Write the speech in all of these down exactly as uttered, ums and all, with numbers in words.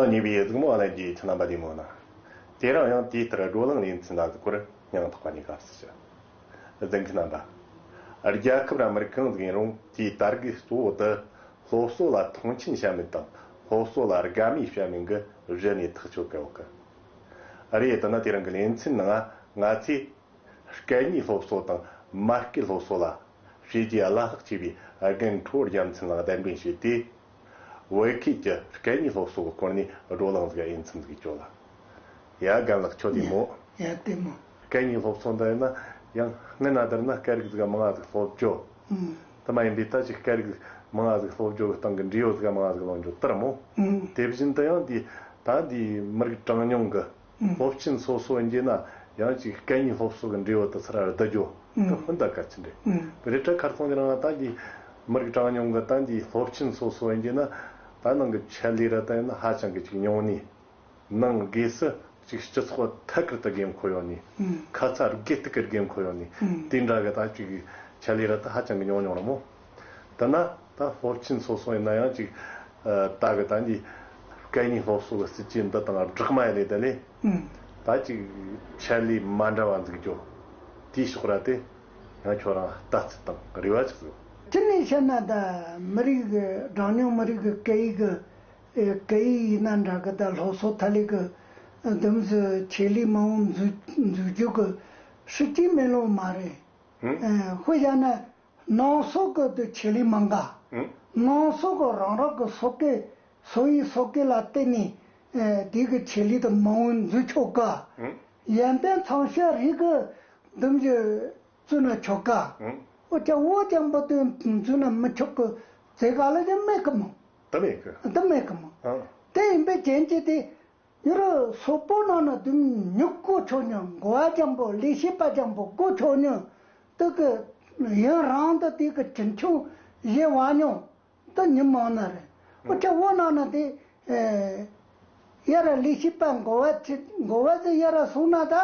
ཉེ་བའི་གཟིགས་མོ་ལ་རྒྱུས་ཁྱེད་རྣམ་པ་བདེ་མོ་ན། དེ་རིང་ཡང་དེའི་ལྟར་བགྲོ་གླེང་ལེ་ཚན་ལ་གཟིགས་སྐོར་སྙིང་ཐག་པ་ནས་དགའ་བསུ་ཞུ། གཟིགས་མཁན་རྣམ་པ། རྒྱལ་ཁབ་ར་མི་རིགས་གང་ཟིག་ཡིན་རུང་དེའི་དར་རྒུད་གཙོ་བོ་དེ་སློབ་གསོ་ལ་མཐོང་ཆེན་བྱ་མིན་དང་སློབ་གསོ་ལ་དགའ་མོས་བྱ་མིན་གི་གཞི་ནས་ཐག་ཆོད་གི་ཡོད་གི། རེད། དེ་ན་དེ་རིང་གི་ལེ་ཚན་ནང་ང་ཚོས་སྐད་གཉིས་སློབ་གསོ་དང་མ་སྐད་སློབ་གསོ་ལ་བྱས་རྗེས་བླ་ལྷག་ཆེ་བའི་རྒན་ཁྲོ་བོ་རྒྱལ་མཚན་ལགས་གདན་འདྲེན་བྱས་ཏེ། བོད་ཁུལ་གྱི་སྐད་གཉིས་སློབ་གསོ་གི་སྐོར་ནས་བགྲོ་གླེང་ཟིག་ཨེ་འཚམ་ཟིག་བཅོ་ལ། ཡ། རྒན་ལགས་ཁྱོད་བདེ་མོ། ཡ། བདེ་མོ། སྐད་གཉིས་སློབ་གསོ་འདི་ཡིན་ན་ཡང་སྔོན་ན་དེར་ན་སྐད་རིགས་ཟིག་མང་ང་ཟིག་སློབ་བཅོ། ཨུམ། དེ་མ་ཡིན་པའི་ད་ཅིག་སྐད་རིགས་མང་ང་ཟིག་སློབ་བཅོ་གི་སྟེང་གི་འབྲས་བུ་ཟིག་མང་ང་ཟིག་ལོན་རྒྱུ་དེར་མོ། ཨུམ། དེ་བཞིན་དུ་ཡང་འདི་ད་འདི་མི་རིགས་གྲངས་ཉུང་གི་ཨུམ། སློབ་ཆེན་སོ་སོ་ཡིན་རྒྱུ་ན་ཡང་ཅིག་སྐད་གཉིས་སློབ་གསོ་གི་འབྲས་བུ་དེ་ཚུར་བསྡུ་རྒྱུ་ཨུམ། དེ་ཧོན་ད་གལ་ཆེན་རེད། ཨུམ། རེད་དྲ་ཁར་སོང་རྒྱུ་ན་ད་འདི་མི་རིགས་གྲངས་ཉུང་གི་ད་འདི་སློབ་ཆེན་སོ་སོ་ཡིན་རྒྱུ་ན་ད་ནང་གི་ཆེད་ལས་ར་ད་ཡིན་ན་ཧ་ཅང་གི་ཅིག་ཉུང་ནི། ནང་སྒོས་སུ་ཅིག་སྤྱི་ཚོགས་ཐད་ཀར་དུ་དགོས་མཁོ་ཡོད་ནི། ཨུམ། ཁ་ཚ་དགོས་གཏུག་གི་དགོས་མཁོ་ཡོད་ནི། ཨུམ། དེ་འདྲ་གི་ད་ཅིག་ཆེད་ལས་ར་ད་ཧ་ཅང་གི་ཉུང་ཉུང་ར་མོ། དེ་ན་ད་སློབ་ཆེན་སོ་སོ་ཡིན་ན་ཡང་ཅིག་ཨ་ད་གི་ད་འདི་སྐད་གཉིས་སློབ་གསོ་གི་སྲིད་ཇུས་འདི་དང་སྦྲགས་མ་ཡིན་ནི་ད་ལས། ཨུམ། ད་ཅིག་ཆེད་ལས་མ་འདྲ་བ་འཛུགས་རྒྱུ། དེའི་ཕྱོགས་ར་དེ་ཡང་ཁྱོད་རང་ལྟ་ཚུལ་དང་རེ་བ་ཅིག་ཟིག་དེ་ནས་བཤད་ན་ད་མི་རིགས་གི་གྲངས་ཉུང་མི་རིགས་གི་སྐད་ཡིག་གི་ཨེ་སྐད་ཡིག་ཡིན་ན་འདྲ་གི་ད་སློབ་གསོ་ཐད་ལས་གི་ཨ་དེ་མོ་ཟིག་ཆེད་ལས་མང་བོ་འཛུགས་འཛུགས་རྒྱུ་གི་སྲིད་ཇུས་མེད་ལོ་མ་རེད། ཨུམ། ཨ་དཔེ་བཞག་ན་ནང་སོག་གི་དེ་ཆེད་ལས་མང་ག་ཨུམ། ནང་སོག་གི་རང་རང་གི་སོག་སྐད་སོ་ཡི་སོག་སྐད་ལ་བརྟེན་ནས་ཨ་དེ་གི་ཆེད་ལས་དེ་མང་བོ་འཛུགས་ཆོག་ག་ཨུམ། ཡན་ཏན་ཚང་ཤ་རིག་གི་དེ་མོ་ཟིག་བཙུགས་ན་ཆོག་ག་ཨུམ། འོ་ཅག་བོད་ལྗང་པོ་དེ་བཙུགས་ན་མི་ཆོག་གི་ཟེར་ག་ལ་ཅང་མེད་གི་མོ། དེ་མེད་གི། དེ་མེད་གི་མོ། ཨང་། དེ་ཡིན་པའི་རྐྱེན་གྱིས་དེ་ཡུ་རོ་སོག་པོ་ནང་ན་དུ་མྱུག་གོ་ཆོག་ཉོ། འགོ་བ་ལྗང་པོ་ལས་བྱེད་པ་ལྗང་པོ་གོ་ཆོག་ཉོ། དེ་གི་ཡུན་རིང་དུ་དེ་གི་གྲོན་ཆུང་བཞེས་བ་ཉོ། དེ་མྱི་མང་ན་རེད། འོ་ཅག་བོད་ནང་ན་དེ་ཨེ་ཡ་ར་ལས་བྱེད་པ་འགོ་བ་ཚེ་འགོ་བ་ཚེ་ཡ་ར་སོང་ན་ད་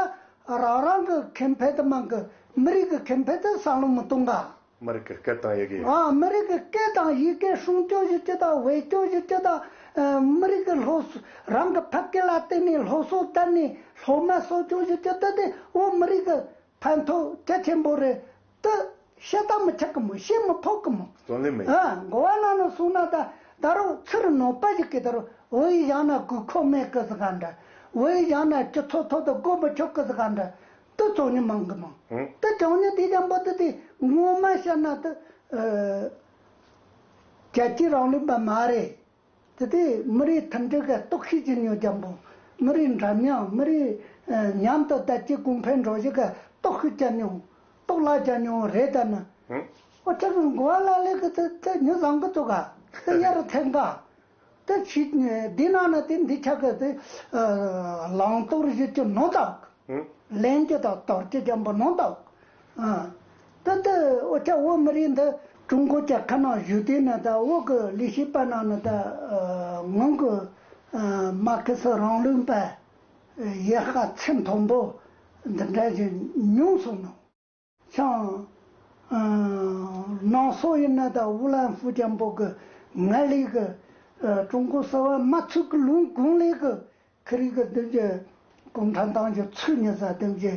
རང་རང་གི་ཁེ་ཕན་དུ་མང་གི་མི་རིགས་ཀྱི་ཁེ་ཕན་དུ་བསམ་བློ་མི་གཏོང་ག་མི་རིགས་ཀྱི་སྐད་དང་ཡི་གེ། ཨ། མི་རིགས་ཀྱི་སྐད་དང་ཡི་གེ་སྲུང་སྐྱོབ་བྱེད་རྒྱུ་དང་བེད་སྤྱོད་བྱེད་རྒྱུ་དང་། ཨ། མི་རིགས་ཀྱི་སློབ་གསོ། རང་གི་ཕ་སྐད་ལ་བརྟེན་ནས་སློབ་གསོ་དར་ནས་སློབ་མ་གསོ་སྐྱོང་བྱེད་རྒྱུ་དེ་དེ་བོད་མི་རིགས་ཀྱི་ཕན་ཐོགས་གལ་ཆེན་པོ་རེད། དེ་བཤད་སྟངས་མི་ཆགས་གི་མོ། བཤད་མི་ཕོད་གི་མོ། བརྩོན་ལེན་མེད། ཨ། འགོ་བ་ནང་ནས་སོང་ན་ད་ད་རུང་ཚུར་ནོར་པ་ཞིག་གིས་ད་རུང་བོད་ཡིག་སྦྱང་ན་དགོས་མཁོ་མེད་གི་ཟེར་ག་འདྲ། བོད་ཡིག་སྦྱང་ན་སྤྱི་ཚོགས་ཐོག་ཏུ་གོ་མི་ཆོད་གི་ཟེར་ག་འདྲ། དེ་བཙོག་ཉོ་མང་གི་མང་། ཧུམ། དེ་བཙོག་ཉོ་དེ་ཅན་པོ་དེ་དེ་ངོ་མ་བཤད་ན་དེ་ཨ་རྒྱལ་གཅེས་རིང་ལུགས་པ་མ་རེད། དེ་དེ་མི་རིགས་མཐུན་སྒྲིལ་གི་གཏོར་བཤིག་བྱེད་ཉོ་ཅན་པོ། མི་རིགས་འདྲ་མཉམ། མི་རིགས་ཨ་མཉམ་དུ་དར་རྒྱས་གོང་འཕེལ་འགྲོ་རྒྱུ་གི་གཏོར་བཤིག་བྱེད་ཉོ། གཏོར་བརླག་བྱེད་ཉོ་རེད་ད་ནི། ཧུམ། འོ་ཅག་གི་འགོ་བ་ལ་ལས་གི་དེ་དེ་ཉོ་བཟང་གི་འདུག་ག་དེ་ཡར་འཐེན་ག་དེ་ཕྱི་འདི་ནང་ན་དེ་འདི་ཆ་ག་དེ་ཨ་བླང་དོར་བྱེད་རྒྱུ་ནོར་དག་ཨང་། ལེན་རྒྱུ་དང་དོར་རྒྱུ་ཅན་པོ་ནོར་དག་ཨ། དེ་དེ་འོ་ཅག་བོད་མི་རིགས་འདི་ཀྲུང་གོ་རྒྱལ་ཁབ་ནང་བཞུགས་དུས་ན་ད་བོད་གི་ལས་བྱེད་པ་ནང་ན་ད་ཨ་སྔོན་གི་ཨ་མར་ཁེ་སི་རིང་ལུགས་པ་ཡག་ཤོས་ཚད་མཐོན་པོ་འདི་འདྲ་ཞིག་ཉུང་སོང་ནོ། ཤང་། ཨ། ནང་སོག་ཡིན་ན་ད་ཝུ་ལན་ཧྥུ་ཅན་པོ་གི་ངལ་ལས་གི་ཨ་ཀྲུང་གོ་གསར་བ་མ་ཚུགས་གི་ལུང་གུང་ལས་གི་ཁི་རི་གི་དེ་གི་གུང་ཁྲན་ཏང་གི་ཚུགས་ཉེ་ས་དེ་གི་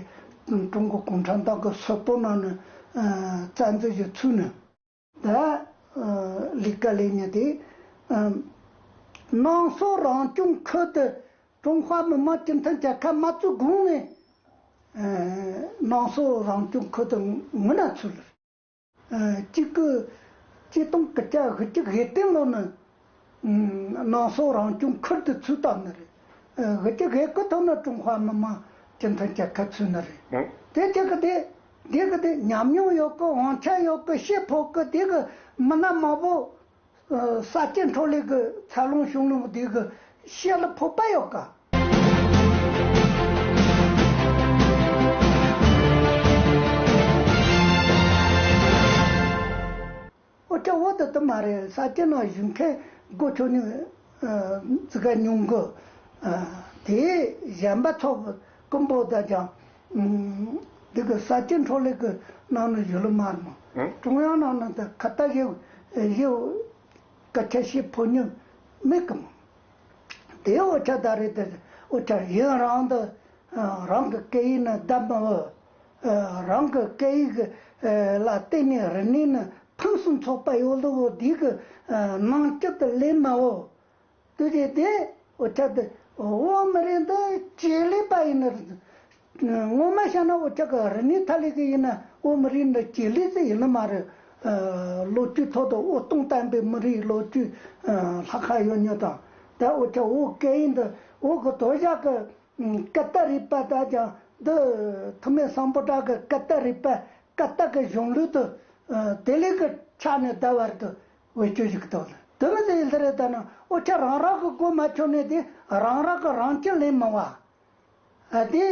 ཀྲུང་གོ་གུང་ཁྲན་ཏང་གི་སོག་པོ་ནང་ནས་ཨ་རྩ་འཛུགས་ཀྱི་ཚུགས་ནས། ད་ཨ་ལས་ཀ་ལས་ཉེ་དེ་ཨ་ནང་སོག་རང་སྐྱོང་ཁུལ་དུ་ཀྲུང་ཧྭ་མི་དམངས་སྤྱི་མཐུན་རྒྱལ་ཁབ་མ་བཙུགས་གོང་ནས་ཨ་ནང་སོག་རང་སྐྱོང་ཁུལ་དུ་ངོས་ནས་ཚུད། ཨ་གཅིག་གི་གཅིག་སྟོང་དགུ་བརྒྱ་དགུ་བཅུ་གོ་བདུན་ལོ་ནས་ཨ་ནང་སོག་རང་སྐྱོང་ཁུལ་དུ་ཚུད་བཏང་ནི་རེད། ཨ་དགུ་བཅུ་གོ་དགུ་ཐོག་ནས་ཀྲུང་ཧྭ་མི་དམངས་སྤྱི་མཐུན་རྒྱལ་ཁབ་ཚུད་ནི་རེད། ཨང་། དེ་གཅིག་གི་དེ་དེ་གི་དེ་ཉམས་མྱོང་ཡོད་གི། དབང་ཆ་ཡོད་གི། བཤད་ཕོད་གི། དེ་གི་མི་སྣ་མང་པོ་ཨ་ས་སྐྱ་འཕྲོ་ལས་གི་འཚར་ལོངས་བྱུང་ལོང་དེ་གི་བཤད་ལ་ཕོད་པ་ཡོད་ག་འོ་ཅག་བོད་དུ་དུ་མ་རེད། ས་སྐྱ་ནང་བཞུགས་མཁན་གོ་ཆོད་ནི་ཨ་ཙི་ག་ཉུང་གི། ཨ་དེ་གཞན་པ་ཚོ་ཀུན་པོ་ད་ཅང་ཨ་དེ་གི་ས་སྐྱ་འཕྲོ་ལས་གི་ནང་ནས་བཞུགས་ལ་མ་རེད་མོ། ཨང་། ཀྲུང་དབྱང་ནང་ན་ད་ཁ་ཏ་ཞིག་ཞིག་སྐད་ཆ་བཤད་ཕོད་ཉི་མེད་གི་མོ། དེ་འུ་ཅག་ད་རེད་དེ། འུ་ཅག་ཡུན་རིང་དུ་རང་གི་སྐད་ཡིག་ནི་བསྡམས་མི་འོས། རང་གི་སྐད་ཡིག་ལ་བརྟེན་ནས་རིག་གནས་ནི་ཕུན་སུམ་ཚོགས་པ་ཡོད་ལུགས་འདི་གི་ནང་སྐྱིད་དུ་ལེན་མི་འོས། དེ་རེད་དེ། འུ་ཅག་དེ་བོད་མི་རིགས་འདི་ཇེ་ལེགས་པ་ཡིན་ནི། ངོ་མ་བཤད་ན་འུ་ཅག་གི་རིག་གནས་ཐད་ལ་གི་ཡིན་ན་བོད་མི་རིགས་འདི་ཇེ་ལེགས་ཟིག་ཡིན་ནི་མ་རེད། ལོ་རྒྱུས་ཐོག་ཏུ་དབུ་སྟོང་བསྟན་པའི་མི་རིགས་ལོ་རྒྱུས་ལྷག་ཁ་ཡོད་ཉོ་དང་། ད་འུ་ཅག་བོད་སྐད་ཡིག་འདི་བོད་གི་དོ་ཞག་གི་ཀ་ཏ་རིག་པ། ད་ཀྱང་འདི་ཐུ་མི་སམ་བྷོ་ཊ་གི་ཀ་ཏ་རིག་པ། ཀ་ཏ་གི་གཞུང་ལུགས་དེ་དེ་ལས་གི་ཆ་ནས་ད་བར་དུ་བེད་སྤྱོད་བྱེད་གི་འདུག་ལ། དེ་མི་ཟེར་ལེ་རེད། ད་ནི་འུ་ཅག་རང་རང་གི་མགོ་མ་ཆོད་ནས་དེ་རང་རང་གི་རང་སྐྱིད་ལེན་མི་བ། ཨ་དེ་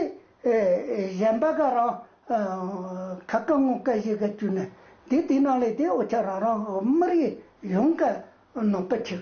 གཞན་པ་ག་རང་ཁ་ཀ་ངོ་ཀ་ཞིག་ག་བཅུག་ནས་དེ་དེ་ནང་ལས་དེ་འུ་ཅག་རང་རང་མི་རིགས་ཡོངས་གི་ནོར་བུ་ཆེ།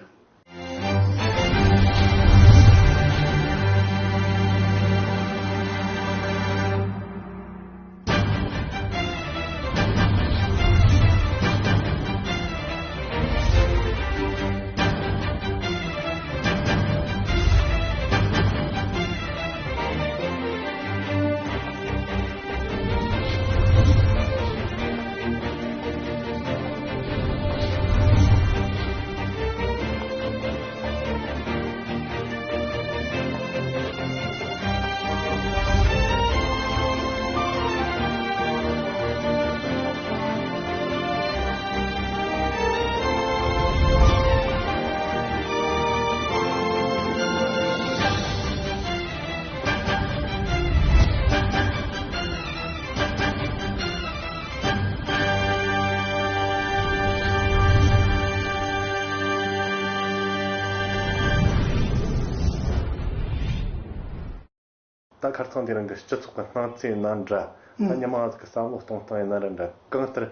ད་ཁར་ཚང་དེ་རིང་གི་སྤྱི་ཚོགས་ཀྱི་སྣང་ཚུལ་ཡིན་ན་འདྲ། ད་ཉི་མ་ཟིག་གི་བསམ་བློ་གཏོང་སྟངས་ཡིན་ན་ར་འདྲ། གང་ལྟར་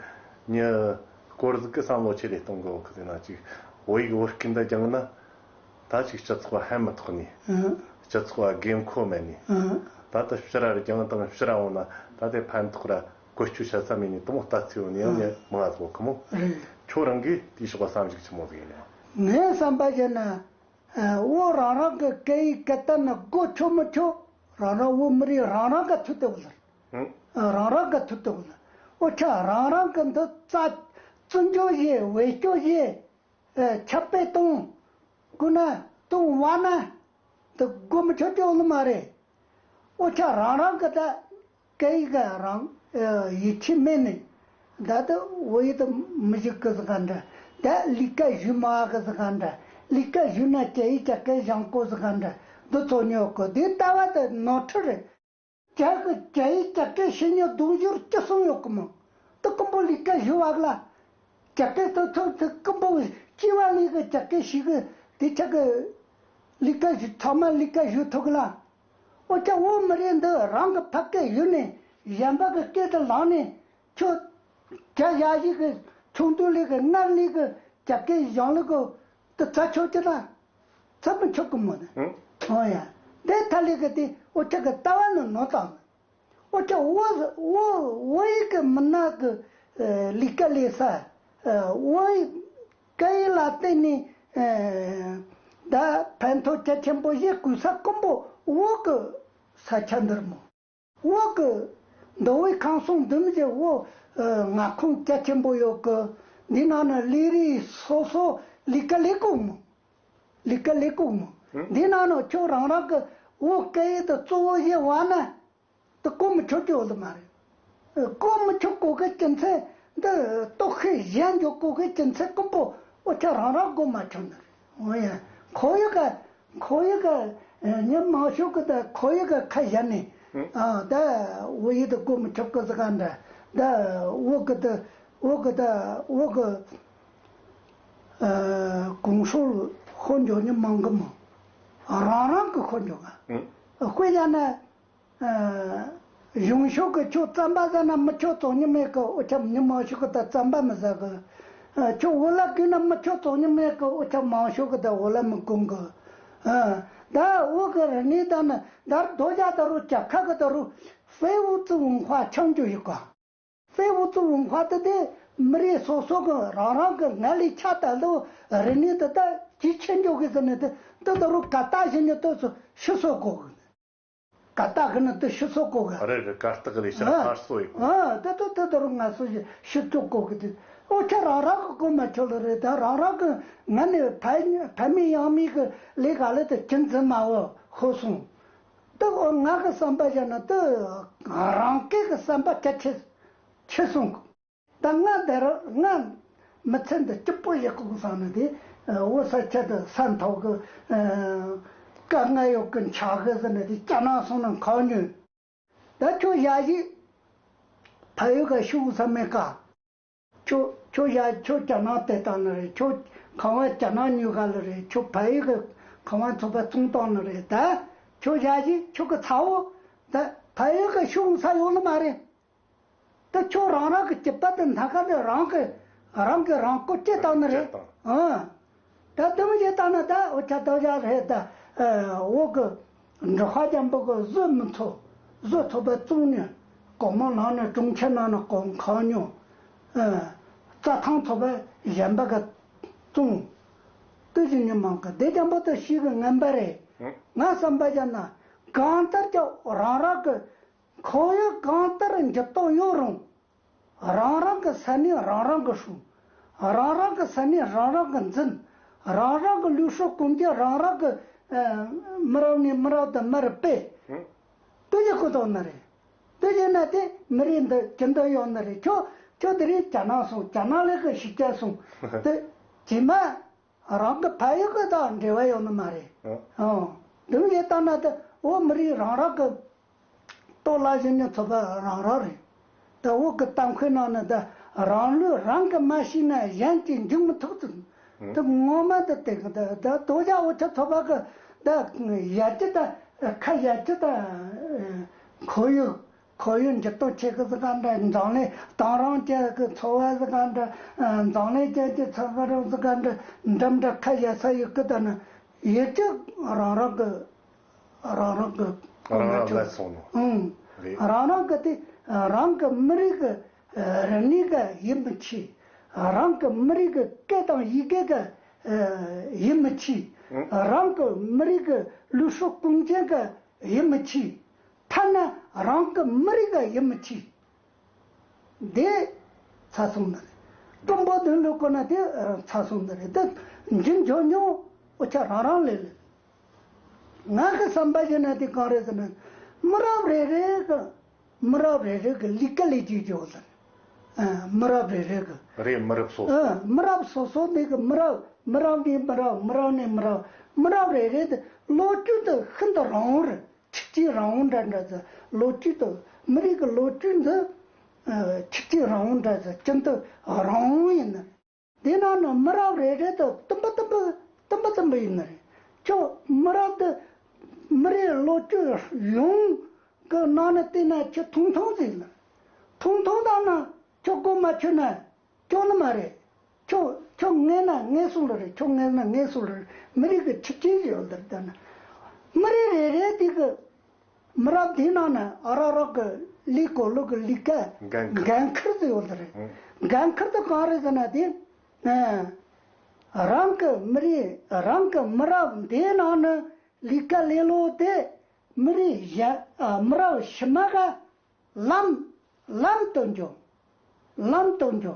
མྱི་སྐོར་ཟིག་གི་བསམ་བློ་ཆེ་ལས་གཏོང་དགོས་གི་ཟེར་ན། ཅིག་བོད་ཡིག་བོད་སྐད་འདི་སྦྱངས་ན། ད་ཅིག་སྤྱི་ཚོགས་ལ་ཕན་མི་ཐོགས་ནི། ཨང་། སྤྱི་ཚོགས་ལ་དགོས་མཁོ་མེད་ནི། ཨང་། ད་ལྟ་ཕྱིར་ར་སྦྱངས་དང་ཕྱིར་ར་འོང་ན་ད་དེ་ཕན་ཐོགས་ར་བཀོལ་སྤྱོད་བྱ་ས་མེད་ནི་དེ་མོ་ལྟ་ཚུལ་ཡོད་ནི་ཡང་ཨང་། ནི་མང་ང་ཟིག་གི་མོ། རེད། ཁྱོད་རང་གིས་དེའི་ཕྱོགས་ལ་བསམ་གཞིག་ཆི་མོ་ཟིག་ཡིན་ནོ། ངའི་བསམ་པ་བྱས་ན། ཨ། བོད་རང་རང་གི་སྐད་ཡིག་སྐད་བརྡ་ནི་དགོས་ཆོག་མི་ཆོག་རང་རང་བོད་མི་རིགས་རང་རང་ག་ཐུག་བསྡད་ཡོད་ལ། ཨང་། ཨ། རང་རང་ག་ཐུག་བསྡད་ཡོད་ལ། འུ་ཅག་རང་རང་གི་འདི་རྩ་བཙུན་སྐྱོང་བྱེད། བེད་སྤྱོད་བྱེད། ཨ། ཁྱབ་སྤེལ་གཏོང་དགོས་ན་གཏོང་བ་ན་འདི་དགོས་མི་ཆོག་རྒྱུ་ཡོད་ནི་མ་རེད། འུ་ཅག་རང་རང་གི་ད་སྐད་ཡིག་ག་རང་ཡིད་ཆེས་མེད་ནི། ད་ལྟ་བོད་ཡིག་དེ་མི་ཤེས་གི་ཟེར་ག་འདྲ། ད་ལས་ཀ་ཞུ་མ་གི་ཟེར་ག་འདྲ། ལས་ཀ་ཞུ་ན་སྐད་ཡིག་ག་སྐད་སྦྱང་དགོས་ཟེར་ག་འདྲ། འདི་ཚོ་ཉོ་གི། དེ་ལྟ་བ་དེ་ནོར་འཁྲུལ་རེད། རྒྱ་གི་རྒྱ་ཡིག་རྒྱ་སྐད་ཤེས་ཉོ་རྡུང་ཞུར་ཅི་སོང་ཡོད་གི་མོ། དེ་ཀུན་པོ་ལས་ཀ་ཞུ་བ་ལ། རྒྱ་སྐད་ཐོག་ཐོག་ཐོག་ཀུན་པོ་སྐྱེ་བ་ལས་གི་རྒྱ་སྐད་ཤེས་གི། དེ་ཆ་གི་ལས་ཀ་ཞུ། ཚང་མ་ལས་ཀ་ཞུ་ཐུབ་གི་ལ། འོ་ཅག་བོད་མི་རིགས་འདི་རང་གི་ཕ་སྐད་ཡུལ་ནས་གཞན་པ་གི་སྐད་དུ་ལངས་ནས། ཁྱོད་རྒྱ་ཞ་ཡིས་གི་ཆུང་དུས་ལས་གི་སྔར་ལས་གི་རྒྱ་སྐད་སྦྱང་ལུགས་གི་དེ་རྩ་ཆོད་ཀྱི་ད། ཚབ་མི་ཆོག་གི་མོ་ནི། ཨང་། ཨོ་ཡ། དེ་ཐ་ལི་གི་དེ་འོ་ཅག་གི་ལྟ་བ་ནི་ནོར་བཏང་། འོ་ཅག་བོད་བོད་བོད་ཡིག་གི་མི་སྣ་གི་ཨ་ལས་ཀ་ལས་ས། ཨ་བོད་ཡིག་སྐད་ཡིག་ལ་བརྟེན་ནས་ཨ་ད་ཕན་ཐོགས་རྒྱ་ཆེན་པོ་བྱེད་དགོས་ས་ཀུན་པོ་བོད་གི་ས་ཆ་འདིར་མོ། བོད་གི་མདོ་དབུས་ཁམས་གསུམ་འདི་མོ་ཟིག་བོད་ཨ་མངའ་ཁོངས་རྒྱ་ཆེན་པོ་ཡོད་གི། འདི་ནང་ན་ལས་རིགས་སོ་སོ་ལས་ཀ་ལས་དགོས་མོ། ལས་ཀ་ལས་དགོས་མོ། ཨང་། འདི་ནང་ན་ཁྱོད་རང་རང་གི་བོད་སྐད་ཡིག་དེ་གཙོ་བོ་བྱས་བ་ན། དེ་གོ་མི་ཆོད་རྒྱུ་ཡོད་མ་རེད། ཨ་གོ་མི་ཆོད་གོ་གི་རྒྱུ་མཚན་འདི་ལྟོ་ཤི་གཞན་འཇོག་གོ་གི་རྒྱུ་མཚན་ཀུན་པོ་འུ་ཅག་རང་རང་གོ་མ་ཆོད་ནི་རེད། འོ་ཡ། ཁོ་ཡི་ག་ཁོ་ཡི་ག་ཨ་ཉི་མ་ཤོག་གི་ད་ཁོ་ཡི་ག་ཁ་བཞག་ནས། ཨང་། ཨ་ད་བོད་ཡིག་དེ་གོ་མི་ཆོད་གི་ཟེར་ག་འདྲ། ད་བོད་གི་ད་བོད་གི་ད་བོད་གི་ཨ་གོང་ཤོག་ཧོན་འཇོག་ནི་མང་གི་མོ། རང་རང་གི་ཧོན་འཇོག་ག་ཨང་། དཔེ་བཞག་ན། ཨ་གཞུང་ཕྱོགས་ཀྱི་ཁྱོད་རྩམ་པ་ཟ་ན་མི་ཆོག་བཟོ་ཉི་མེད་གི། འུ་ཅག་མི་མང་ཤོས་ཀྱི་ད་རྩམ་པ་མི་ཟ་གི། ཨ་ཁྱོད་འོ་ལ་གོན་ན་མི་ཆོག་བཟོ་ཉི་མེད་གི། འུ་ཅག་མང་ཤོས་ཀྱི་ད་འོ་ལ་མི་གོན་གི། ཨ་ད་འོ་གི་རིག་གནས་ད་ནི་ད་རྡོ་རྒྱ་ད་རུ་རྒྱ་ཁ་གི་ད་རུ་非物质文化抢救ཡོད་ག།非物质文化དེ་དེ་ མི་རིགས་སོ་སོ་གི་རང་རང་གི་ངལ་ལས་ཆ་ད་ལོ་རིག་གནས་དེ་ད་ཇེ་ཆེར་འགྱོ་གི་ཟེར་ནས་དེ་འདི་ད་རུང་ག་ད་བཞིན་ནས་དེ་ཚོ་ཤི་སོ་གོ་གི། ག་ད་གི་ནི་དེ་ཤི་སོ་གོ་གི། རེད་རེད། གར་སྟེགས་ལས་ཤ་ཨ་ཁར་སོ་ཡི་གོ། ཨ་དེ་དེ་དེ་ད་རུང་ང་སོ་ཞིག་ཤི་སོ་གོ་གི་དེ། འུ་ཆ་རང་རང་གི་གོ་མ་ཆོད་ལ་རེད། ད་རང་རང་གི་ངལ་ནས་ཕ་ཕ་མེས་ཡང་མེས་གི་ལས་ག་ལས་དེ་ཁྱིམ་འཛིན་མ་བོ་ཤོར་སོང་། དེ་འོ་ང་གི་བསམ་པ་བཞག་ན་དེ་རང་སྐད་གི་བསམ་པ་ཆེ་ཆེ་ཆེ་སོང་། ད་ང་འདིར་ང་མི་ཚེ་འདི་སྐྱིད་པོ་ཞིག་དགོས་བསམ་ནི་དེ། འོ་ས་ཆ་དེ་ས་མཐོ་གི། དཀའ་ངལ་ཡོད་གི་འཆག་གི་ཟེར་ནི་དེ་རྒྱ་ནག་སོང་ན་ཁག་ཉོན། ད་ཁྱོད་ཞ་ཡི་ཕ་ཡུལ་ག་ཤུགས་ས་མེད་ཀ། ཁྱོད་ཁྱོད་ཞ་ཁྱོད་རྒྱ་ནག་དེ་དང་ནི་རེད། ཁྱོད་ཁང་བ་རྒྱ་ནག་ཉོས་ག་ལ་རེད། ཁྱོད་ཕ་ཡུལ་གི་ཁང་བ་ཚོ་པ་བཙོང་བཏང་ནི་རེད། ད་ཁྱོད་ཞ་ཡི་ཁྱོད་གི་ཚ་བོ་ད་ཕ་ཡུལ་གི་ཤུགས་ས་ཡོད་ནི་མ་རེད། ད་ཁྱོད་རང་རང་གི་སྐྱིད་པ་དེ་མཐའ་ཁ་ནས་རང་གི་རང་གི་རང་བཀོལ་སྤྱད་བཏང་ནི་རེད། ཨང་། ད་དེ་མོ་བྱས་བཏང་ན་ད་འུ་ཅག་ད་ཅག་རེད། ད་འོ་གི་འབྲོག་པ་རྒྱམ་པོ་གི་བཟོ་མི་ཚོ་བཟོ་ཚོ་པ་བཙོང་ནས་སྒོར་མོ་ནང་ནས་གྲོང་ཁྱེར་ནང་ནས་གོང་ཁང་ཉོ། རྩྭ་ཐང་ཚོ་པ་གཞན་པ་གི་བཙོང་། དེ་བཞིན་ནི་མང་གི་དེ་རྒྱམ་པོ་དེ་ཤི་གི་ངན་པ་རེད། ང་བསམ་པ་བྱས་ན་གང་ལྟར་ཀྱང་རང་རང་གི་ཁོར་ཡུག་གང་ལྟར་འགྱུར་ལྡོག་ཡོད་རུང་། རང་རང་གི་ས་གནས་རང་རང་གི་སྲུང་། རང་རང་གི་ས་གནས་རང་རང་གི་འཛིན། རང་རང་གི་ལུགས་སྲོལ་གོམས་གཤིས་རང་རང་གི་ཨ་མི་རབས་ནས་མི་རབས་དུ་མར་སྤེལ། ཧུམ། དེ་ཡི་ཁོ་ཐོག་ནི་རེད། དེ་ཡིན་ན་དེ་མི་རིགས་འདི་ཅི་འདྲ་ཡོང་ནི་རེད། ཁྱོད་ཁྱོད་དེ་རིང་རྒྱ་ནག་སོང་། རྒྱ་ནག་ལས་ཀྱི་ཕྱི་རྒྱལ་སོང་། དེ་རྗེས་མ། རང་གི་ཕ་ཡུལ་གི་དང་འབྲེལ་བ་ཡོད་ནི་མ་རེད། ཨ། ཨང་། དེ་འདྲ་བྱས་བཏང་ན་ད་འོ་མི་རིགས་རང་རང་གི་ལྟོ་ལ་ཞིག་ནས་ཚོ་པ་རང་རང་རེད། ད་འོ་གི་གཏམ་དཔེ་ནང་ན་ད་རང་ལུགས་རང་གིས་མ་ཤེས་ན་གཞན་གྱིས་འཇུག་མི་ཐུབ་ཟེར། ཨང་། ད་ངོ་མ་ད་དེ་གི་ད་ད་དོ་ཅག་འུ་ཅག་ཚོ་པ་གི་ད་ཡར་རྒྱས་ད་ཁ་ཡར་རྒྱས་ད་ཁོར་ཡུག་ཁོར་ཡུག་འགྱུར་ལྡོག་ཆེ་གི་ཟིག་ག་འདྲ། འཛམ་གླིང་དེང་རབས་ཅན་གི་འཚོ་བ་ཟིག་ག་འདྲ། འཛམ་གླིང་ཅན་གྱི་འཚོ་བ་རབ་ཟིག་ག་འདྲ། འདྲ་འདྲ་ཁ་ཡ་ས་ཡི་ཀི་ད་ནི་ཡེ་ཅི་རང་རང་གི་རང་རང་གི་རང་རང་ལ་སོང་ནོ། ཨང་། རེད། རང་རང་གི་དེ་རང་གི་མི་རིགས་གི་རིག་གནས་གི་ཡིད་མི་ཆེས། རང་གི་མི་རིགས་གི་སྐད་དང་ཡི་གེ་གི་ཡིད་མི་ཆེས། ཨང་། རང་གི་མི་རིགས་གི་ལུགས་སྲོལ་གོམས་གཤིས་གི་ཡིད་མི་ཆེས། ཐ་ན་རང་གི་མི་རིགས་ཀ་ཡིད་མི་ཆེས། དེ་ཚར་སོང་ནི་རེད། ཀྲུང་གོ་དོན་ལུགས་ཀོ་ན་དེ་ཚར་སོང་ནི་རེད། དེ་འཇིག་འཇོག་མྱོང་འུ་ཆ་རང་རང་ལས་ལས། ང་གི་བསམ་པ་བྱས་ན་དེ་གང་རེད་ཟེར་ན། མི་རབས་རེ་རེ་གི་མི་རབས་རེ་རེ་གི་ལས་ཀ་ལས་རྒྱུ་ཡོད་ཟེར། ཨ། མི་རབས་རེ་རེ་གི་རེད། མི་རབས་སོ་སོ། ཨ། མི་རབས་སོ་སོ་དེ་གི་མི་རབས་མི་རབས་ནས་མི་རབས། མི་རབས་ནས་མི་རབས། མི་རབས་རེ་རེ་དེ་ལོ་རྒྱུས་དེ་ཤིན་ཏུ་རིང་བོ་རེད། ཆིག་སྒྲིལ་རང་དབང་འདྲ་འདྲ་ཟེར། ལོ་རྒྱུས་དེ་མི་རིགས་ཀྱི་ལོ་རྒྱུས་འདི་ཆིག་སྒྲིལ་རང་དབང་འདྲ་ཟེར། ཅི་འདི་རང་དབང་ཡིན་ནི། དེ་ནང་ནས་མི་རབས་རེ་རེ་དེ་དུམ་བུ་དུམ་བུ་དུམ་བུ་དུམ་བུ་ཡིན་ནི་རེད། ཁྱོད་མི་རབས་དེ་མི་རིགས་ལོ་རྒྱུས་ཡོངས་ཀྱི་ནང་ནས་བལྟས་ན་ཁྱོད་ཐུང་ཐུང་ཟིག་ཡིན་ནི། ཐུང་ཐུང་དང་ན་ཁྱོད་གོ་མ་ཆོད་ན། སྐྱོ་ནི་མ་རེད། ཁྱོད་ཁྱོད་ངན་ན་ངན་སོང་ལ་རེད། ཁྱོད་ངན་ན་ངན་སོང་ལ་རེད། མི་རིགས་ཀྱི་ཆིག་སྒྲིལ་ཡོད་ལ་རེད། ད་ནི་མི་རིགས་རེ་རེ་དེ་གི་མི་རབས་དེའི་ནང་ན་ཨ་རག་རག་གི་ལས་གོ་ལུགས་ཀྱི་ལས་ཀ་འགན་ཁུར། འགན་ཁུར་དེ་ཡོད་ལ་རེད། ཨང་། འགན་ཁུར་དེ་གང་རེད་ཟེར་ན་དེ། ཨ། རང་གི་མི་རིགས་རང་གི་མི་རབས་དེའི་ནང་ན་ལས་ཀ་ལས་ལོ་དེ་མི་རིགས་གཞན། ཨ། མི་རབས་ཕྱི་མ་ག་ལམ་ལམ་སྟོན་རྒྱུ། ལམ་སྟོན་རྒྱུ།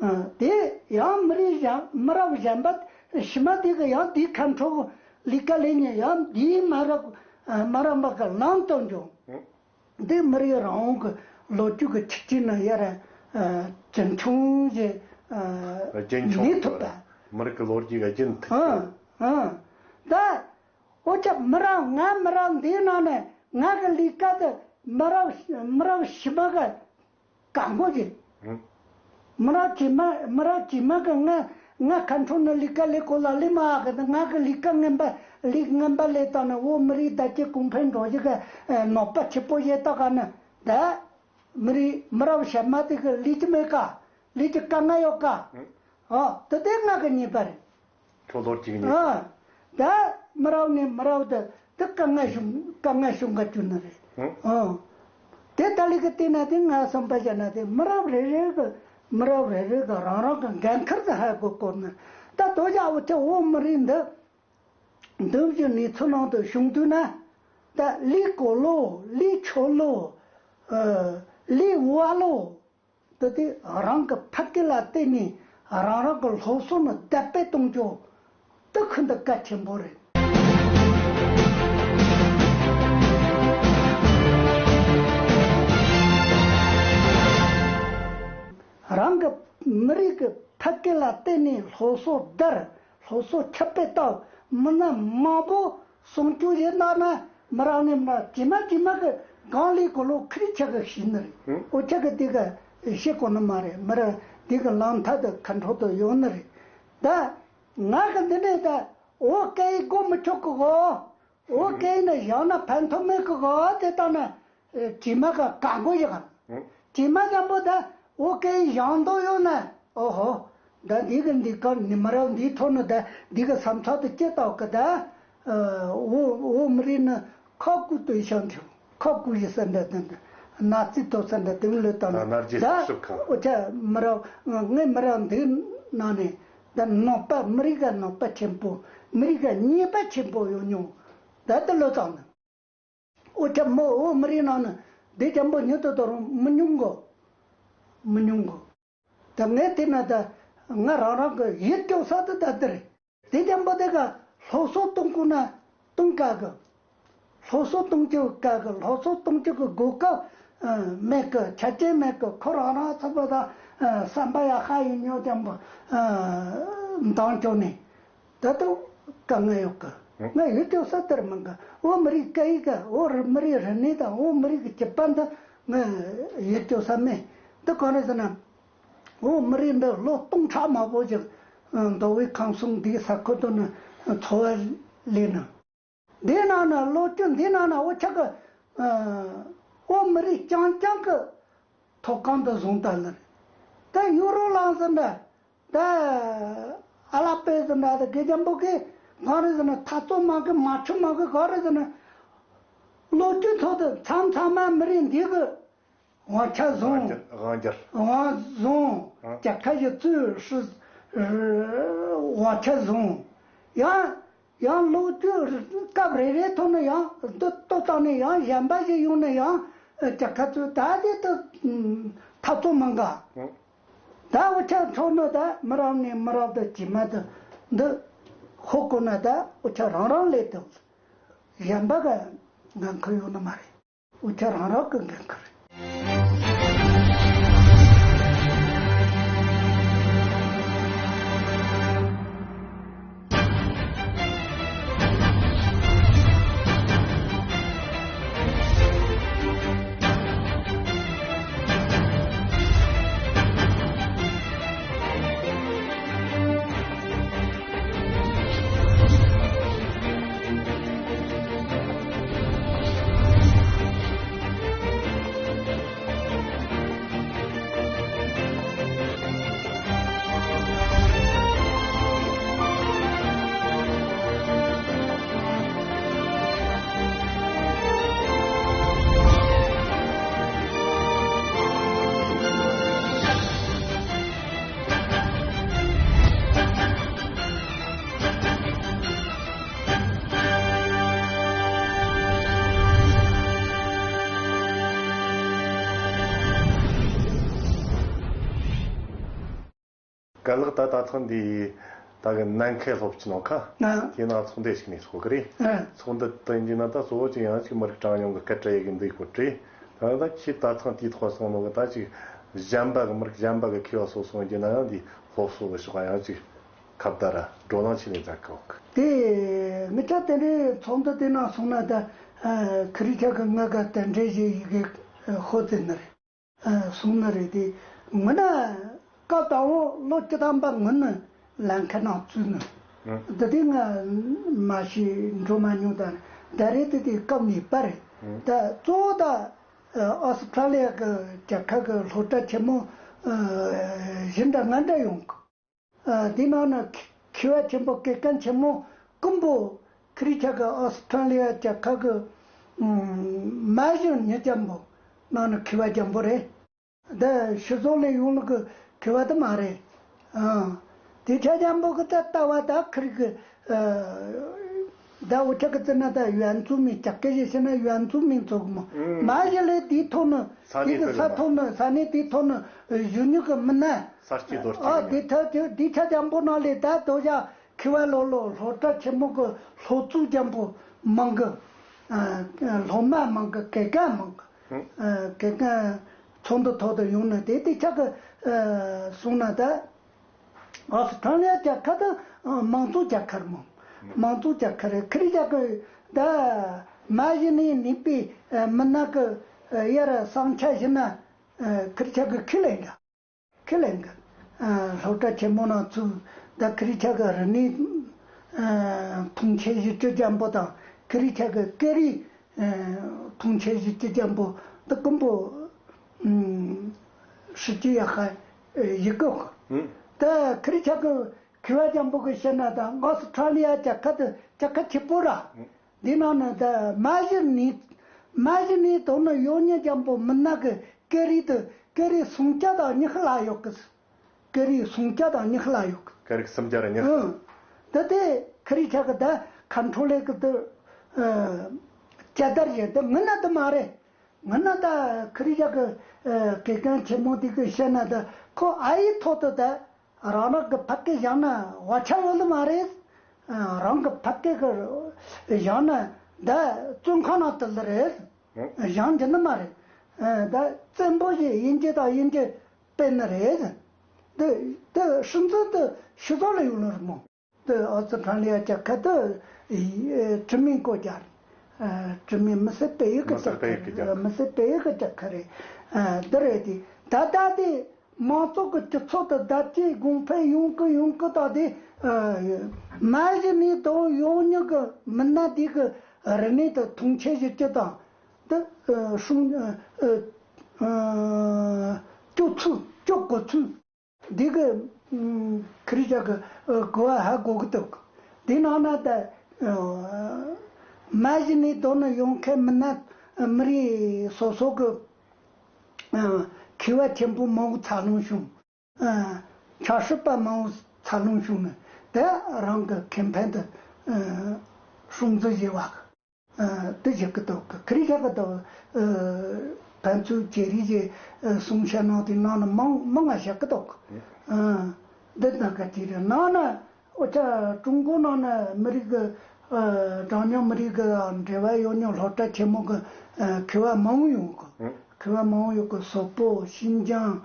ཨ། དེ་ཡང་མི་རིགས་གཞན། མི་རབས་གཞན་པ་ཕྱི་མ་དེ་གི་ཡང་དེའི་ཁ་འཕྲོ་ལས་ཀ་ལས་ནས་ཡང་དེའི་མ་རབས། ཨ། མ་རབས་པ་གི་ལམ་སྟོན་རྒྱུ། ཨང་། དེ་མི་རིགས་རང་དབང་གི་ལོ་རྒྱུས་ཀྱི་ཆིག་སྒྲིལ་ནང་ཡར། ཨ། རྒྱུན་འཁྱོངས་བྱས། ཨ། རྒྱུན་འཁྱོངས་གནས་ཐུབ་པ། མི་རིགས་ཀྱི་ལོ་རྒྱུས་ཀྱི་རྒྱུན་མཐུད། ཨང་། ཨང་། ད། འུ་ཅག་མི་རབས། ང་མི་རབས་འདིའི་ནང་ནས་ང་གི་ལས་ཀ་དེ་མི་རབས་མི་རབས་ཕྱི་མ་ག་གང་གོ་གི། ཨང་། མི་རབས་རྗེས་མ། མི་རབས་རྗེས་མ་གི་ང་ང་ཁ་འཕྲོ་ནས་ལས་ཀ་ལས་གོ་ལ་ལས་མ་གི། ང་གི་ལས་ཀ་ངན་པ་ལས། ངན་པ་ལས་བཏང་ནས་འོ་མི་རིགས་དར་རྒྱས་གོང་འཕེལ་འགྲོ་རྒྱུ་གི་ནོར་བུ་ཆེ་པོ་ཡེ་ད་ག་ནི་ད། མི་རིགས་མི་རབས་ཕྱི་མ་དེ་གི་ལས་རྒྱུ་མེད་ཀ། ལས་རྒྱུ་དཀའ་ངལ་ཡོད་ཀ། ཨང་། ཨ། དེ་དེ་ང་གི་ཉེས་པ་རེད། ཁྱོད་ལོ་གཅིག་ཉེས། ཨ། ད་མི་རབས་ནས་མི་རབས་དེ་དེ་དཀའ་ངལ་བྱུང་། དཀའ་ངལ་བྱུང་ག་བཅུག་ནི་རེད། ཨང་། ཨ། དེ་ལྟ་ལི་གི་བལྟས་ན་དེ་ང་བསམ་པ་བྱས་ན་དེ་མི་རབས་རེ་རེ་གི་ མི་རབས་རེ་རེ་གི་རང་རང་གི་འགན་ཁུར་དེ་ཧ་གོ་དགོས་ནི། ད་དོ་ཅག་འུ་ཅག་བོད་མི་རིགས་འདི་འདི་བཞིན་གནས་ཚུལ་ནང་དུ་བྱུང་དུས་ན། ད་ལས་གོ་ལོ། ལས་ཆོ་ལོ། ཨ། ལས་བ་ལོ། དེ་དེ་རང་གི་ཕ་སྐད་ལ་བརྟེན་ནས་རང་རང་གི་སློབ་གསོ་ནི་དར་སྤེལ་གཏོང་རྒྱུ་དེ་ཤིན་ཏུ་གལ་ཆེན་པོ་རེད། རང་གི་མི་རིགས་ཀྱི་ཕ་སྐད་ལ་བརྟེན་ནས་སློབ་གསོ་དར། སློབ་གསོ་ཁྱབ་སྤེལ་བཏང་། མི་སྣ་མང་པོ་སྲུང་སྐྱོབ་བྱེད་ན་ན། མི་རབས་ནས་མི་རབས་རྗེས་མ་རྗེས་མ་གི་གང་ལས་གོ་ལོ་ཁི་རི་ཆ་གི་ཤེས་ནི་རེད། ཧུམ། འུ་ཅག་གི་དེ་ག་ཤེས་གོ་ནི་མ་རེད། མི་རབས་དེ་གི་ལམ་ཐག་དེ་ཁ་འཕྲོ་དུ་ཡོང་ནི་རེད། ད་ང་གི་འདི་ནས་ད་བོད་སྐད་ཡིག་གོ་མི་ཆོག་གི་གོ། བོད་སྐད་ཡིག་ནི་བཞག་ན་ཕན་ཐོགས་མེད་གི་གོ། དེ་ལྟ་ན། ཨེ། དྲི་མ་ག་ག་མགོ་ཡི་ག། ཨང་། དྲི་མ་འཇམ་པོ་ད་བོད་སྐད་ཡིག་སྦྱང་འདོད་ཡོད་ན། ཨོ་ཧོ། ད་འདི་གི་འདི་ག་ནི་མི་རབས་འདིའི་ཐོག་ནས་ད་འདི་གི་བསམ་ཚུལ་དེ་སྐྱེ་བཏང་གི། ད་ཨ་བོད་བོད་མི་རིགས་ནི་ཁ་ཁུ་དོན་ཤང་ཐེ། ཁ་ཁུ་ཡི་ས་འདྲ་དེ་འདྲ། ན་རྩི་ཐོབ་ས་འདྲ་དེ་ལོས་བཏང་ན། ད་ནར་གྱི་ད་ཤུབ་ཁ། འུ་ཅག་མི་རབས་ངའི་མི་རབས་འདིའི་ནང་ནས་ད་ནོར་བ། མི་རིགས་ག་ནོར་བ་ཆེན་པོ། མི་རིགས་ག་ཉེས་པ་ཆེན་པོ་ཡོད་མྱོང་། ད་དེ་ལོས་བཏང་ན། འུ་ཅག་མོ་བོད་མི་རིགས་ནང་ནས་དེ་འཇམ་པོ་ཉིད་དུ་དོ་རུང་མི་ཉུང་གོ། མི་ཉུང་གོ། ད་ངས་བལྟས་ན་ད་ང་རང་རང་གི་ཡིད་སྐྱོ་ས་དེ་ད་དེ་རེད། དེ་འཇམ་པོ་དེ་ག་སློབ་གསོ་གཏོང་དགོས་ན་གཏོང་དཀའ་གི། སློབ་གསོ་གཏོང་རྒྱུ་དཀའ་གི། སློབ་གསོ་གཏོང་རྒྱུ་གི་གོ་སྐབས་ཨ་མེད་གི། ཆ་རྐྱེན་མེད་གི། ཁོ་རང་རང་ཚོ་པ་ད་ཨ་བསམ་པ་ཡག་ཤ་ཡིན་ཉོ་འཇམ་པོ་ཨ་འདང་སྐྱོ་ནས། ད་དུང་དཀའ་ངལ་ཡོད་གི། ང་ཡིད་སྐྱོ་ས་དེར་མིན་གི། བོད་མི་རིགས་སྐད་ཡིག་ག། བོད་མི་རིགས་རིག་གནས་དང་བོད་མི་རིགས་ཀྱི་སྤྱི་དཔལ་འདི་ང་ཡིད་སྐྱོ་ས་མེད། འདི་གང་རེད་ཟེར་ན། བོད་མི་རིགས་འདི་ལོ་སྟོང་ཕྲག་མང་པོ་ཞིག་མདོ་དབུས་ཁམས་གསུམ་འདིའི་ས་ཁུལ་དུ་ནི་འཚོ་བ་ལས་ནི། འདིའི་ནང་ན་ལོ་རྒྱུས་འདིའི་ནང་ན་འུ་ཅག་གི་ཨ་བོད་མི་རིགས་རྐྱང་རྐྱང་གི་ཐོབ་ཁང་དུ་བཟུང་ད་ལར། ད་ཡུ་རོ་ལང་ཟེར་འདྲ། ད་ཨ་ལ་པེ་ཟེར་འདྲ། ད་དགེ་རྒན་པོ་གིས་གང་རེད་ཟེར་ན། འཐབ་རྩོད་མང་གི། མ་འཆམ་མང་གི། གང་རེད་ཟེར་ན། ལོ་རྒྱུས་ཐོག་ཏུ་མཚམས་མཚམས་མ་མི་རིགས་འདི་གི་དབང་ཆ་བཟུང་། དབང་སྒྱུར། དབང་སྒྱུར། དབང་བཟུང་། ཨ། རྒྱལ་ཁབ་ཀྱི་རྩིས་སྲིད་དབང་ཆ་བཟུང་། ཡང་ཡང་ལོ་རྒྱུས་སྐབས་རེ་རེའི་ཐོག་ནས་ཡང་འདི་ལྟོ་བཏང་ནས་ཡང་གཞན་པ་ཞིག་ཡོང་ནས་ཡང་རྒྱལ་ཁབ་ཚོས་ད་དེ་ད་འཐབ་རྩོད་མང་ག། ཨ། ད་འུ་ཅག་ཚོ་ནི་ད་མི་རབས་ནས་མི་རབས་དུ་རྗེས་མ་དུ་འདི་ཧོ་གོ་ན་ད་འུ་ཅག་རང་རང་ལས་དུ་གཞན་པ་ག་འགན་ཁུར་ཡོད་ནི་མ་རེད། འུ་ཅག་རང་རང་གི་འགན་ཁུར་རེད། རྒན་ལགས། ད་ད་ཐེངས་འདི་ད་གི་ནན་ཁའེ་སློབ་ཆེན་ནང་ཁ། ཨ། དེ་ན་ཚོགས་འདུ་ཞིག་ནས་ཚོགས་གི་རེད། ཨ། ཚོགས་འདུ་དེ་འདི་ན་ད་གཙོ་བོ་ཅིག་ཡང་ཅིག་མི་རིགས་གྲངས་ཉུང་གི་སྐད་སྒྲ་ཡི་གེ་འདི་སྐོར་རེད། ད་ད་ཁྱེད་ད་ཐེངས་དེའི་ཐོག་སོང་ནོ་གི་ད་ཅིག་གཞན་པ་གི་མི་རིགས་གཞན་པ་གི་མཁས་པ་སོ་སོ་འདི་ན་ཡང་འདི་སློབ་གསོ་གི་ཕྱོགས་ཡང་ཅིག་ཁ་བརྡ་ར་བགྲོ་གླེང་བྱས་ནས་མཛད་གི་ཡོད་གི། དེ་ངི་ཆ་དེ་འདྲའི་ཚོགས་འདུ་དེ་ན་སོང་ན་ད་ཨ་ཁི་རི་ཆ་གི་ང་ག་དེ་འདྲའི་ཞིག་ཡི་གེ་ཨ་ཧོ་ཙེ་ནི་རེད། ཨ་སོང་ནི་རེད། དེ་མིན་ན་སྐབས་དང་པོ་ལོ་བཅུ་ཐམ་པ་སྔོན་ནི་ལན་ཁ་ནང་བཙུགས་ནི། ཨང་། འདི་དེ་ང་མ་ཤེས། འགྲོ་མ་མྱོང་། ད་ད་རེད། དེ་དེ་སྐབས་ནས་པ་རེད། ཨང་། ད་གཙོ་བོ་ད་ཨ་ཨོ་སི་ཁྲ་ལི་ཡ་གི་རྒྱལ་ཁབ་གི་སློབ་གྲྭ་ཆེན་མོ་ཨ་བཞི་འདྲ་ལྔ་འདྲ་ཡོང་གི། ཨ་དེ་ནང་ན་མཁས་པ་ཆེན་པོ་དགེ་རྒན་ཆེན་མོ་ཀུན་པོ་ཁི་རི་ཆ་གི་ཨོ་སི་ཁྲ་ལི་ཡ་རྒྱལ་ཁབ་གི་ཨུམ་མ་གཞི་མྱི་འཇམ་པོ་ནང་ན་མཁས་པ་འཇམ་པོ་རེད། ད་ཕྱི་ཕྱོགས་ལས་ཡོང་ལུགས་ཀྱི་ མཁས་པ་དེ་མ་རེད། ཨང་། དེ་ཆ་འཇམ་པོ་གི་ད་ལྟ་བ་ད་ཁིར་གི་ཨ་ད་འུ་ཅག་གི་ཙི་ན་ད་ཡོན་ཙུ་མིན་ཅག་གི་ཞེས་ཟེར་ན་ཡོན་ཙུ་མིན་ཙོག་མོ། ཨང་། མ་གཞི་ལས་དེའི་ཐོག་ནས་ས་དེ་གནས་གི་དེ་ས་ལ་ཐོག་ནས་ས་གནས་དེའི་ཐོག་ནས་བཞུགས་མྱི་གི་མི་སྣ། ས་སྐྱེས་རྡོ་སྐྱེས། ཨ་གི་དེ་ཐ་དེ་དེ་ཆ་འཇམ་པོ་ནང་ལས་ད་དོ་ཞག་མཁས་པ་ལོ་ལོ་སློབ་གྲྭ་ཆེན་མོ་གི་སློབ་གཙོ་འཇམ་པོ་མང་གི། ཨ་སློབ་མ་མང་གི། དགེ་རྒན་མང་གི། ཨ་དགེ་རྒན་ཚོགས་འདུ་ཐོག་ཏུ་ཡོང་ནས་དེ་དེ་ཆ་གི་ཨ་གསུངས་ན་ད། ཨོ་སི་ཁྲ་ལི་ཡ་རྒྱལ་ཁབ་ད་ཨ་མང་གཙོ་རྒྱལ་ཁབ་མོ། མང་གཙོ་རྒྱལ་ཁབ་རེད། ཁི་རི་རྒྱལ་ཁབ་ད་མ་གཞི་ནས་གནས་པའི་ཨ་མི་སྣ་གི་ཨ་ཡར་བསམ་འཆར་ཞུས་ན་ཨ་ཁི་རི་ཆ་གི་ཁས་ལེན་གི། ཁས་ལེན་གི། ཨ་སློབ་གྲྭ་ཆེན་མོ་ནང་ཚུད་ད་ཁི་རི་ཆ་གི་རིག་གནས་ཨ་མཐོང་ཆེན་ཞུ་རྒྱུ་འཇམ་པོ་དང་། ཁི་རི་ཆ་གི་སྐད་རིགས་ཨ་མཐོང་ཆེན་ཞུ་རྒྱུ་འཇམ་པོ་འདི་ཀུན་པོ་ཨ་ཧྲི་ཅི་ཡག་ག་ཡི་གོ་གི། ཨང་། ད་ཁི་རི་ཆ་གི་མཁས་པ་འཇམ་པོ་གི་བཤད་ན་ད་ཨོ་སི་ཁྲ་ལི་ཡ་རྒྱལ་ཁབ་དེ་རྒྱལ་ཁབ་ཆེ་པོ་ར། ཨང་། འདི་ནང་ནས་ད་མ་གཞི་ནས་མ་གཞི་ནས་དོ་ནས་ཡོད་མྱི་འཇམ་པོ་མི་སྣ་གི་སྐད་རིགས་དེ་སྐད་རིགས་སུམ་བརྒྱ་དང་ཉི་ཤུ་ལྷག་ཡོད་གི། སྐད་རིགས་སུམ་བརྒྱ་དང་ཉི་ཤུ་ལྷག་ཡོད་གི། སྐད་རིགས་སུམ་བརྒྱ་ར་ཉི་ཤུ། ཨང་། ད་དེ་ཁི་རི་ཆ་གི་ད་ཁ་འཕྲོ་ལས་གི་ད་ཨ་སྐྱ་དར་ཡེ་ད་ངི་ན་ད་མ་རེད། ངི་ན་ད་ཁི་རི་ཆ་གི་ཨ་དགེ་རྒན་ཆེན་མོ་དེ་གི་བཤད་ན་ད་ཁོ་ཨ་ཡི་ཐོག་ཏུ་ད་རང་རང་གི་ཕ་སྐད་བཞག་ན་བག་ཆགས་ཡོད་ལ་མ་རེད། ཨ་རང་གི་ཕ་སྐད་གི་བཞག་ན་ད་བཙོན་ཁང་ནང་དུ་ལ་རེད། ཨང་། བཞག་འཇུག་ནི་མ་རེད། ཨ་ད་བཙན་པོ་ཞིག་དབྱིན་ཇི་དང་དབྱིན་ཇི་སྤེལ་ནི་རེད། དེ་དེ་སྲིད་འཛིན་དེ་ཕྱི་ཕྱོགས་ལ་ཡོད་ནི་རེད་མོ། དེ་ཨོ་སི་ཁྲ་ལི་ཡ་རྒྱལ་ཁབ་དེ་ཨེ་ཁྲིམས་མིང་བཀོད་རྒྱུ་རེད། ཨ་ཁྲིམས་མིང་མི་སེར་སྤེལ་ཡུལ་གི་མི་སེར་སྤེལ་ཡུལ་གི་རྒྱལ་ཁབ། མི་སེར་སྤེལ་ཡུལ་གི་རྒྱལ་ཁབ་རེད། ཨ་འདི་རེད་དེ། ད་ལྟ་དེ་མང་ཚོགས་ཀྱི་སྤྱི་ཚོགས་དེ་བརྡབ་གཅིག་གོང་འཕེལ་ཡོང་གི་ཡོང་གི། ད་དེ་ཨ་མ་གཞི་ནས་དོ་ཡོང་མྱི་གི་མི་སྣ་དེ་གི་རིག་གནས་དེ་མཐོང་ཆེན་ཞུ་རྒྱུ་དང་། དེ་ཨ་སྲུང་ཨ་ཨ་ཨ་སྐྱོབ་ཚུལ། སྐྱོབ་དགོས་ཚུལ། འདི་གི་ཨ་ཁི་རི་ཆ་གི་ཨ་གོ་བ་ཧ་གོ་གི་འདུག། འདི་ནང་ན་ད་ཨ་མ་གཞི་ནས་དོ་ནས་ཡོང་མཁན་མི་སྣ་ཨ་མི་རིགས་སོ་སོ་གི་ཨ་མཁས་པ་ཆེན་པོ་མང་པོ་འཚར་ལོངས་བྱུང་། ཨ་ཆབ་སྲིད་པ་མང་པོ་འཚར་ལོངས་བྱུང་ནས་ད་རང་གི་ཁེ་ཕན་དེ་ཨ་སྲུང་བརྩི་བྱེད་པ། ཨ་དེ་བྱེད་ཀྱི་འདུག། ཁི་རི་ཆ་གི་འདུག། ཨ་ཕན་ཚུན་བརྗེ་རེས་ཀྱི་ཨ་གསུང་བཤད་གནང་དུས་ནང་ན་མང་མང་ང་བཤད་ཀྱི་འདུག། ཨ་འདི་ནང་ག་དེ་རེད། ནང་ན་འུ་ཅག་ཀྲུང་གོ་ནང་ན་མི་རིགས་ཀྱི་ཨ་གྲངས་ཉུང་མི་རིགས་ཀྱི་འབྲེལ་བ་ཡོད་མྱོང་སློབ་གྲྭ་ཆེན་མོ་གི་ཨ་མཁས་པ་མང་པོ་ཡོང་གི། མཁས་པ་མང་པོ་ཡོད་གི། སོག་པོ། ཤིན་ཅང་།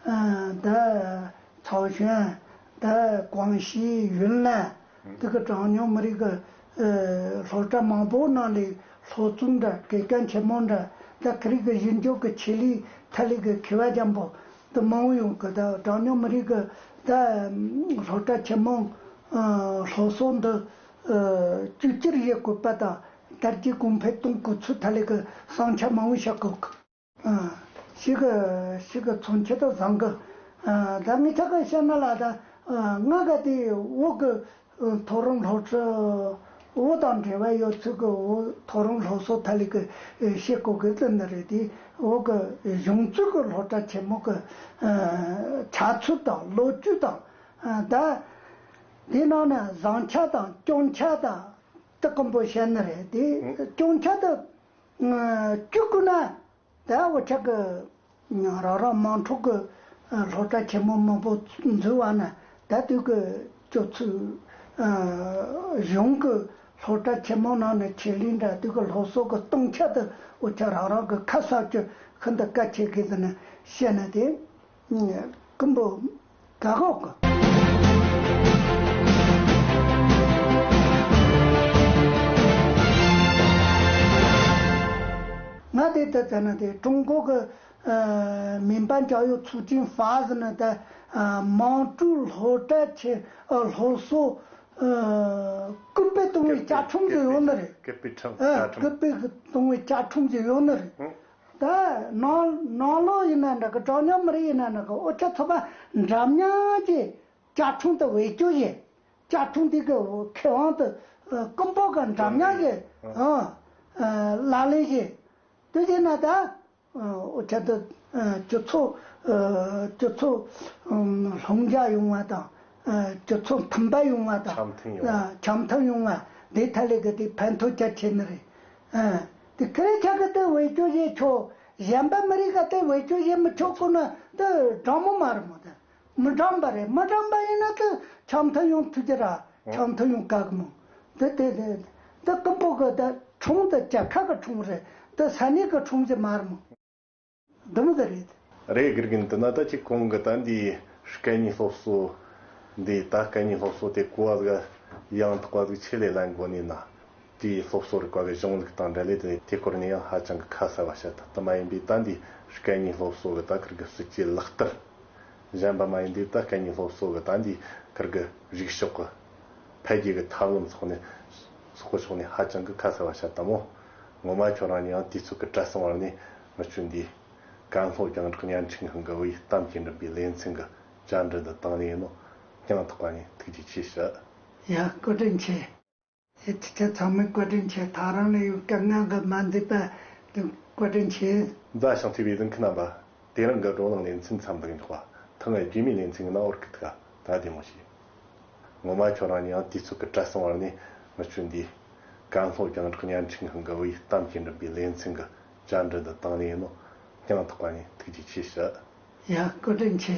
ཨ་ད་ཚའོ་ཞོན། ད་ཀོང་ཞི། ཡུན་ནན། དེ་གི་གྲངས་ཉུང་མི་རིགས་ཀྱི་ཨ་སློབ་གྲྭ་མང་པོ་ནང་ལས་སློབ་གཙོ་འདྲ། དགེ་རྒན་ཆེན་མོ་འདྲ། ད་ཁི་རི་གི་ཞིབ་འཇུག་གི་ཆེད་ལས་ཐད་ལས་གི་མཁས་པ་འཇམ་པོ་འདི་མང་པོ་ཡོང་གི། ད་གྲངས་ཉུང་མི་རིགས་ཀྱི་ད་སློབ་གྲྭ་ཆེན་མོ་ཨ་སློབ་གསོ་འདི་ཨ་བཅོས་བསྒྱུར་བྱེད་དགོས་པ་དང་། དར་རྒྱས་གོང་འཕེལ་གཏོང་དགོས་ཚུལ་ཐད་ལས་གི་བསམ་འཆར་མང་པོ་བཤད་གོ་གི། ཨ་ཞིག་གི་ཞིག་གི་མཚོན་ཆེད་དུ་བཟང་གི། ཨ་ད་ངས་ཆ་ག་བཤད་ན་ལ་ད་ཨ་ང་ག་དེ་བོད་གི་ཨ་མཐོ་རིམ་སློབ་གྲྭ། བོད་དང་འབྲེལ་བ་ཡོད་ཚུལ་གི་བོད་མཐོ་རིམ་སློབ་གསོ་ཐད་ལས་གི་ཨ་བཤད་གོ་གི་ཟེར་ནི་རེད། དེ་བོད་གི་གཞུང་བཙུགས་གི་སློབ་གྲྭ་ཆེན་མོ་གི་ཨ་ཆགས་ཚུལ་དང་ལོ་རྒྱུས་དང་། ཨ་ད་དེ་ནང་ན་བཟང་ཆ་དང་སྐྱོན་ཆ་དང་དེ་ཀུན་པོ་བཤད་ནི་རེད། དེ་སྐྱོན་ཆ་དེ་ཨ་བཅུ་དགོས་ན། ད་འུ་ཅག་གི་རང་རང་དམངས་ཁྲོད་ཀྱི་སློབ་གྲྭ་ཆེན་མོ་མང་པོ་འཛུལ་བ་ན། ད་དུས་ཀྱི་སྤྱོད་ཚུལ། ཨ་གཞུང་གི་སློབ་གྲྭ་ཆེན་མོ་ནང་ནས་ཆེད་ལས་འདྲ། དུས་ཀྱི་སློབ་གསོ་གི་སྟོང་ཆ་དེ་འུ་ཅག་རང་རང་གི་ཁ་གསབ་རྒྱུ་ཤིན་ཏུ་གལ་ཆེ་གི་ཟེར་ནས་བཤད་ན། དེ་ཀུན་པོ་ག་གོ་གི། ང་དེ་ལྟར་བྱས་ན་དེ་ཀྲུང་གོ་གི་ཨ་民办教育促进法ཟེར་ནས་ད་ཨ་དམངས་ཁྲོད་སློབ་གྲྭ་ཆེ་ཨ་སློབ་གསོ་ཨ་སྐུལ་སྤེལ་གཏོང་བའི་བཅའ་ཁྲིམས་ཟིག་ཡོད་ནི་རེད། སྐུལ་སྤེལ་ཁྲིམས། ཨ་བཅའ་ཁྲིམས། སྐུལ་སྤེལ་གཏོང་བའི་བཅའ་ཁྲིམས་ཟིག་ཡོད་ནི་རེད། ཨང་། ད་ནང་ནང་ལོགས་ཡིན་ན་འདྲ་གི། གྲངས་ཉུང་མི་རིགས་ཡིན་ན་འདྲ་གི། འུ་ཅག་ཚོ་པ་འདྲ་མཉམ་གྱི་བཅའ་ཁྲིམས་དེ་བེད་སྤྱོད་བྱས། བཅའ་ཁྲིམས་དེ་གི་ཁེ་དབང་དེ་ཨ་ཀུན་པོ་གི་འདྲ་མཉམ་གྱི་ཨ་ཨ་ལག་ལེན་བྱས། དེ་བྱས་ན་ད་ཨ་འུ་ཅག་དེ་ཨ་སྤྱི་ཚོགས་ ཨ། སྤྱི་ཚོགས་ཨམ་ལྷིང་འཇགས་ཡོང་བ་དང་། ཨ། སྤྱི་ཚོགས་མཐུན་པ་ཡོང་བ་དང་། འཆམ་མཐུན་ཡོང་བ། ཨ། འཆམ་མཐུན་ཡོང་བ་དེ་ཐད་ལ་གི་དེ་ཕན་ཐོགས་རྒྱ་ཆེ་ནི་རེད། ཨ། དེ་ཁེ་རེ་ཆ་གི་དེ་བེད་སྤྱོད་བྱེད་ཆོག་གཞན་པ་མི་རིགས་ག་དེ་བེད་སྤྱོད་བྱེད་མི་ཆོག་གོ་ན་དེ་དྲང་མོ་མ་རེད་མོ། དེ་མི་དྲང་པ་རེད། མི་དྲང་པ་ཡིན་ན་དེ་འཆམ་མཐུན་ཡོང་ཐུབ་ཀྱི་ར། འཆམ་མཐུན་ཡོང་དཀའ་གི་མོ། དེ་དེ་དེ་དེ་ཀུན་པོ་གི་དེ་ཁྲོམ་དེ་རྒྱལ་ཁབ་གི་ཁྲོམ་རེད། དེ་ས་གནས་གི་ཁྲོམ་ཞིག་མ་རེད་མོ། འདི་མོ་ཟིག་རེད། རེད། དགེ་རྒན། དེ་ན་ད་ཅིག་གོང་གི་ད་འདི་སྐད་གཉིས་སློབ་གསོ་འདི། ད་སྐད་གཉིས་སློབ་གསོ་དེ་གོ་བ་ཟིག་ཡང་དག་པ་ཟིག་ཆེད་ལས་ལེན་དགོས་ནི་ན། དེའི་སློབ་གསོ་རིག་པ་གི་གཞུང་ལུགས་དང་འབྲེལ་ལས་དེ་དེ་སྐོར་ནས་ཡང་ཧ་ཅང་གི་ཁ་གསལ་བ་བཤད་ཐུབ། དེ་མ་ཡིན་པའི་ད་འདི་སྐད་གཉིས་སློབ་གསོ་གི་ད་ཁིར་གི་སྲིད་ཇུས་ལག་བསྟར། གཞན་པ་མ་ཡིན་དུས་ད་སྐད་གཉིས་སློབ་གསོ་གི་ད་འདི་ཁིར་གི་རིག་ཕྱོགས་གི་འཕེལ་རྒྱས་ཀྱི་ཐབས་ལམ་སོགས་ནས། སོགས་ཀྱི་ཕྱོགས་ནས་ཧ་ཅང་གི་ཁ་གསལ་བ་བཤད་ད་མོ། ངོ་མ་ཁྱོད་རང་ཉིད་ཡང་དུས་ཚོད་ཀྱི་བྲེལ་ཟིང་བར་ནས་མི་སྤྱོད་འདི། ཀན་ལྷོ་རྒྱང་བསྒྲགས་བརྙན་འཕྲིན་ཁང་གི་བོད་ཡིག་གཏམ་གྱི་མགྲིན་པའི་ལེ་ཚན་གྱི་བཅར་འདྲི་འདི་དང་ལེན་ཡིན་ནོ། སྙིང་ཐག་པ་ནས་ཐུགས་རྗེ་ཆེ་ཞུ། ཡ། བཀའ་དྲིན་ཆེ། ཡ། ཁྱེད་ཚང་མ་བཀའ་དྲིན་ཆེ། ད་རང་ལ་ཡོད་དཀའ་ངལ་གི་མ་འདུག་པ། བཀའ་དྲིན་ཆེ། མཛའ་ཞིང་བརྩེ་བའི་གཟིགས་མཁན་རྣམ་པ། དེ་རིང་གི་བགྲོ་གླེང་ལེ་ཚན་མཚམས་འདིར་འཇོག་པ། ཐེངས་རྗེས་མའི་ལེ་ཚན་གྱི་ནང་འོར་གི་ཐུག་ད་བདེ་མོ་བྱོས། ངོ་མ་ཁྱོད་རང་ཉིད་ཡང་དུས་ཚོད་ཀྱི་བྲེལ་ཟིང་བར་ནས་མི་སྤྱོད་འདི། ཀན་ལྷོ་རྒྱང་བསྒྲགས་བརྙན་འཕྲིན་ཁང་གི་བོད་ཡིག་གཏམ་གྱི་མགྲིན་པའི་ལེ་ཚན་གྱི་བཅར་འདྲི་འདི་དང་ལེན་ཡིན་ནོ། སྙིང་ཐག་པ་ནས་ཐུགས་རྗེ་ཆེ་ཞུ། ཡ། བཀའ་དྲིན་ཆེ།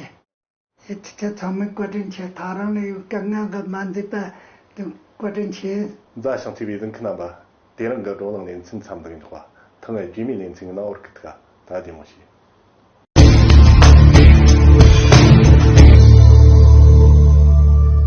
ཡ། ཁྱེད་ཚང་མ་བཀའ་དྲིན་ཆེ། ད་རང་ལ་ཡོད་དཀའ་ངལ་གི་མ་འདུག་པ། བཀའ་དྲིན་ཆེ། མཛའ་ཞིང་བརྩེ་བའི་གཟིགས་མཁན་རྣམ་པ། དེ་རིང་གི་བགྲོ་གླེང་ལེ་ཚན་མཚམས་འདིར་འཇོག་པ། ཐེངས་རྗེས་མའི་ལེ་ཚན་གྱི་ནང་འོར་གི་ཐུག་ད་བདེ་མོ་བྱོས།